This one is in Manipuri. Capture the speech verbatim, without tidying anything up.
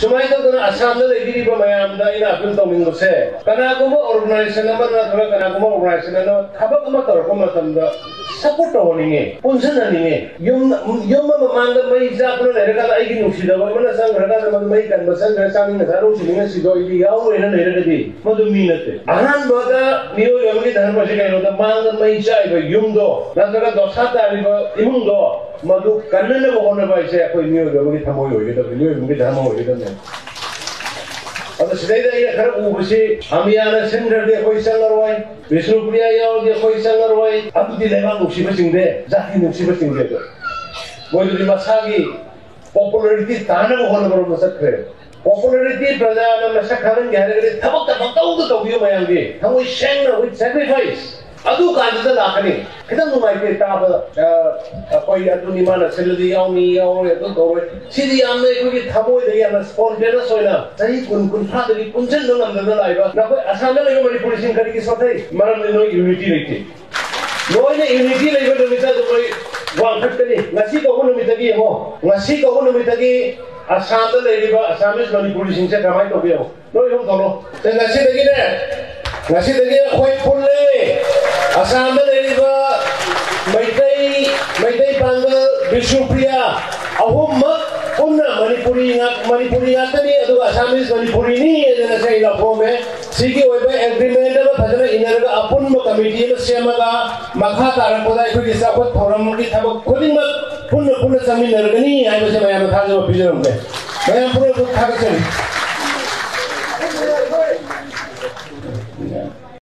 ꯁꯨꯃꯥꯏꯅ ꯇꯧꯗꯅ ꯑꯁꯥꯝꯗ ꯂꯩꯕꯤꯔꯤꯕ ꯃꯌꯥꯝꯗ ꯑꯩꯅ ꯑꯄꯤꯜ ꯇꯧꯅꯤꯡꯕꯁꯦ, ꯀꯅꯥꯒꯨꯝꯕ organization ꯑꯃꯅ ꯅꯠꯇ꯭ꯔꯒ ꯀꯅꯥꯒꯨꯝꯕ organization ꯑꯃꯅ ꯊꯕꯛ ꯑꯃ ꯇꯧꯔꯛꯄ ꯃꯇꯝꯗ support ꯇꯧꯍꯟꯅꯤꯡꯉꯤ, ꯄꯨꯟꯁꯤꯟꯍꯟꯅꯤꯡꯉꯤ꯫ ꯌꯨꯝ, ꯌꯨꯝ ꯑꯃ ꯃꯃꯥꯡꯗ ꯃꯩ ꯆꯥꯛꯇꯨꯅ ꯂꯩꯔꯀꯥꯟꯗ ꯑꯩꯒꯤ ꯅꯨꯡꯁꯤꯗꯕ ꯑꯃꯅ ꯆꯪꯈ꯭ꯔꯀꯥꯟꯗ ꯃꯗꯨ ꯃꯩ ꯀꯟꯕ ꯆꯪꯈ꯭ꯔꯦ, ꯆꯥꯅꯤꯡ ꯅꯁꯥ ꯅꯨꯡꯁꯤꯅꯤꯡꯉ ꯁꯤꯗꯣ ꯑꯩꯗꯤ ꯌꯥꯎꯔꯣꯏꯅ ꯂꯩꯔꯒꯗꯤ ꯃꯗꯨ ꯃꯤ ꯅꯠꯇꯦ꯫ ꯑꯍꯥꯟꯕꯗ ꯃꯤꯑꯣꯏꯕ ꯑꯃꯒꯤ ꯙꯔꯃꯁꯤ ꯀꯩꯅꯣꯗ ꯃꯥꯡꯗ ꯃꯩ ꯆꯥꯛꯏꯕ ꯌꯨꯝꯗꯣ ꯅꯠꯇ꯭ꯔꯒ ꯗꯣꯁꯥ ꯇꯥꯔꯤꯕ ꯏꯃꯨꯡꯗꯣ ꯃꯗꯨ ꯀꯟꯅꯅꯕ ꯍꯣꯠꯅꯕ ꯍꯥꯏꯁꯦ ꯑꯩꯈꯣꯏ ꯃꯤꯑꯣꯏꯕ ꯑꯃꯒꯤ ꯊꯃꯣꯏ ꯑꯣꯏꯒꯗꯕꯅꯤ, ꯃꯤꯑꯣꯏꯕ ꯑꯃꯒꯤ ꯙꯔꯃ ꯑꯣꯏꯒꯗꯕꯅꯤ꯫ ꯑꯗꯣ ꯁꯤꯗꯩꯗ ꯑꯩꯅ ꯈꯔ ꯎꯕꯁꯤ, ꯑꯃꯤꯌꯥꯅ ꯁꯤꯟꯈ꯭ꯔꯗꯤ ꯑꯩꯈꯣꯏ ꯆꯪꯉꯔꯣꯏ, ꯕꯤꯁꯅꯨꯄ꯭ꯔꯤꯌꯥ ꯌꯥꯎꯔꯗꯤ ꯑꯩꯈꯣꯏ ꯆꯪꯉꯔꯣꯏ, ꯑꯗꯨꯗꯤ ꯂꯩꯕꯥꯛ ꯅꯨꯡꯁꯤꯕ ꯆꯤꯡꯗꯦ, ꯖꯥꯇꯤ ꯅꯨꯡꯁꯤꯕ ꯆꯤꯡꯗꯦ꯫ ꯑꯗꯣ ꯃꯣꯏꯗꯨꯗꯤ ꯃꯁꯥꯒꯤ popularity ꯇꯥꯅꯕ ꯍꯣꯠꯅꯕꯔꯣꯝꯗ ꯆꯠꯈ꯭ꯔꯦ꯫ Popularity ꯄ꯭ꯔꯖꯥꯅ ꯃꯁꯛ ꯈꯪꯍꯟꯒꯦ ꯍꯥꯏꯔꯒꯗꯤ ꯊꯕꯛꯇ ꯄꯪꯇꯧꯗ ꯇꯧꯕꯤꯌꯨ ꯃꯌꯥꯝꯒꯤ꯫ ꯊꯃꯣꯏ ꯁꯦꯡꯅ with sacrifice꯫ ꯑꯗꯨ ꯀꯥꯟꯗꯨꯗ ꯂꯥꯛꯀꯅꯤ꯫ ꯈꯤꯇꯪ ꯅꯨꯡꯉꯥꯏꯇꯦ ꯇꯥꯕꯗ, ꯑ, ꯑꯩꯈꯣꯏ ꯑꯗꯨꯅꯤ ꯃꯥꯅ ꯁꯤꯜꯂꯗꯤ ꯌꯥꯎꯅꯤ, ꯌꯥꯎꯔꯣꯏ, ꯑꯗꯨ ꯇꯧꯔꯣꯏ꯫ ꯁꯤꯗꯤ ꯌꯥꯝꯅ ꯑꯩꯈꯣꯏꯒꯤ ꯊꯃꯣꯏꯗ ꯌꯥꯝꯅ spontaneous ꯑꯣꯏꯅ ꯆꯍꯤ ꯀꯨꯟ, ꯀꯨꯟꯊ꯭ꯔꯥꯗꯒꯤ ꯄꯨꯟꯁꯤꯟꯕ ꯉꯝꯗꯅ ꯂꯥꯛꯏꯕ ꯅꯈꯣꯏ ꯑꯁꯥꯝꯗ ꯂꯩꯕ ꯃꯅꯤꯄꯨꯔꯤꯁꯤꯡ ꯀꯔꯤꯒꯤ ꯁꯣꯊꯩ? ꯃꯔꯝꯗꯤ ꯅꯣꯏ unity ꯂꯩꯇꯦ꯫ ꯅꯣꯏꯅ unity ꯂꯩꯕ ꯅꯨꯃꯤꯠꯇ ꯑꯗꯨ ꯃꯣꯏ ꯋꯥꯡꯈꯠꯀꯅꯤ꯫ ꯉꯁꯤ ꯀꯧꯕ ꯅꯨꯃꯤꯠꯇꯒꯤ ꯌꯦꯡꯉꯣ, ꯉꯁꯤ ꯀꯧꯕ ꯅꯨꯃꯤꯠꯇꯒꯤ ꯑꯁꯥꯝꯗ ꯂꯩꯔꯤꯕ Assamese ꯃꯅꯤꯄꯨꯔꯤꯁꯤꯡꯁꯦ ꯀꯃꯥꯏꯅ ꯇꯧꯒꯦ ꯌꯦꯡꯉꯣ꯫ ꯅꯣꯏ ꯑꯍꯨꯝ ꯊꯣꯛꯂꯣ꯫ ꯑꯦ, ꯉꯁꯤꯗꯒꯤꯅꯦ, ꯉꯁꯤꯗꯒꯤ ꯑꯩꯈꯣꯏ ꯄꯨꯜꯂꯦ꯫ ꯑꯁꯥꯝꯗ ꯂꯩꯔꯤꯕ ꯃꯩꯇꯩ, ꯃꯩꯇꯩ ꯄꯥꯡꯒꯜ, ꯕꯤꯁꯅꯨꯄ꯭ꯔꯤꯌꯥ ꯑꯍꯨꯝꯃꯛ ꯄꯨꯟꯅ ꯃꯅꯤꯄꯨꯔꯤ ꯉꯥꯛ-, ꯃꯅꯤꯄꯨꯔꯤ ꯉꯥꯛꯇꯅꯤ, ꯑꯗꯨꯒ Assamese ꯃꯅꯤꯄꯨꯔꯤꯅꯤ ꯍꯥꯏꯗꯅ ꯉꯁꯤ ꯑꯩ ꯂꯥꯎꯊꯣꯛꯑꯝꯃꯦ꯫ ꯁꯤꯒꯤ ꯑꯣꯏꯕ agreement ꯑꯃ ꯐꯖꯅ ꯏꯟꯅꯔꯒ ꯑꯄꯨꯟꯕ committee ꯑꯃ ꯁꯦꯝꯃꯒ ꯃꯈꯥ ꯇꯥꯔꯛꯄꯗ ꯑꯩꯈꯣꯏꯒꯤ ꯆꯥꯎꯈꯠ ꯊꯧꯔꯝꯒꯤ ꯊꯕꯛ ꯈꯨꯗꯤꯡꯃꯛ ꯄꯨꯟꯅ ꯄꯨꯟꯅ ꯆꯪꯃꯤꯟꯅꯔꯒꯅꯤ ꯍꯥꯏꯕꯁꯦ ꯃꯌꯥꯝꯅ ꯊꯥꯖꯕ ꯄꯤꯖꯔꯝꯒꯦ꯫ ꯃꯌꯥꯝ ꯄꯨꯝꯅꯃꯛꯄꯨ ꯊꯥꯒꯠꯆꯔꯤ꯫